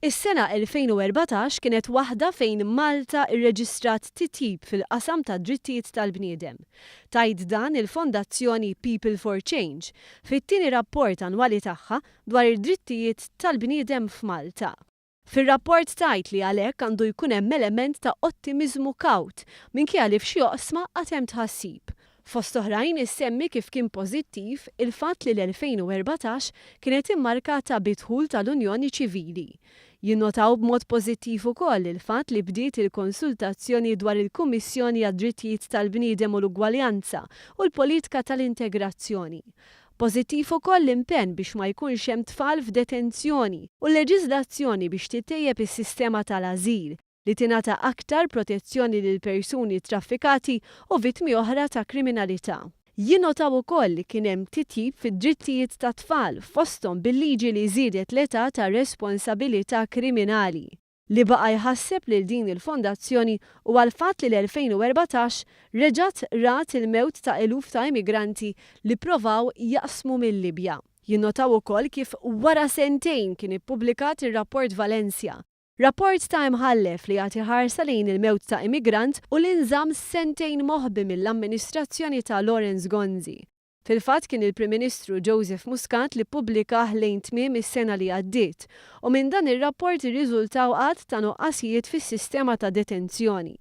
Is-sena 2014 kienet waħda fejn Malta rreġistrat titjib fil-qasam tad-drittijiet tal-bniedem. Tgħid dan il-Fondazzjoni People for Change fit-tieni rapport annwali tagħha dwar id-drittijiet tal-bniedem f'Malta. Fir-rapport tgħid li għalhekk għandu jkun hemm element ta' ottimiżmu kawt minkejja li f'xi oqsma għad hemm tħassib. Fost oħrajn issemmi kif kien pożittiv il-fatt li l-2014 kienet immarkata bid-dħul tal-Unjoni Ċivili. Jinnotaw b'mod pożittiv ukoll il-fatt li bdiet il-konsultazzjoni dwar il-Kummissjoni għad-Drittijiet tal-Bniedem u l-Ugwaljanza u l-Politika tal-Integrazzjoni. Pożittiv ukoll l-impenn biex ma jkunx hemm tfal f'detenzjoni u l-leġiżlazzjoni biex tittejjeb is-sistema tal-ażil, li tingħata aktar protezzjoni lil persuni traffikati u vittmi oħra ta' kriminalità. Jinnotaw ukoll li kien hemm titjib fid-drittijiet tat-tfal fosthom bil-liġi li żiedet l-età ta' responsabilità kriminali. Li baqa' jħasseb lil din il-fondazzjoni huwa l-fatt li l-2014 reġgħet rat il-mewt ta' eluf ta' immigranti li pprovaw jaqsmu mil-Libja. Jinnotaw ukoll kif wara sentejn kien ippubblikat ir-rapport Valencia, Rapport ta' imħallef li jagħti ħarsa lejn il-mewt ta' immigrant u li nżamm sentejn moħbi mill-amministrazzjoni ta' Lawrence Gonzi. Fil-fatt kien il-Prim Ministru Joseph Muscat li ppubblikah lejn tmiem is-sena li għaddiet u minn dan ir-rapport irriżultaw għadd ta' nuqqasijiet fis-sistema ta' detenzjoni.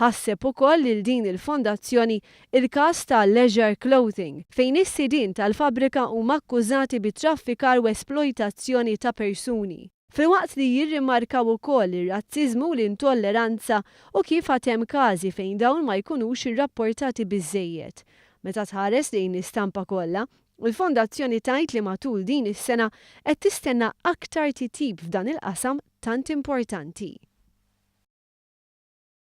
Ħasseb ukoll lil din il-fondazzjoni il-każ ta' Leisure Clothing, fejn is-sidien tal-fabbrika huma akkużati bi traffikar u esplojtazzjoni ta' persuni. Filwaqt li jirrimarkaw ukoll ir-razziżmu u l-intolleranza u kif għad hemm każi fejn dawn ma jkunux irrapportati biżżejjed. Meta tħares lejn l-istampa kollha, il-fondazzjoni tgħid li matul din is-sena qed tistenna aktar titjib f'dan il-qasam tant importanti.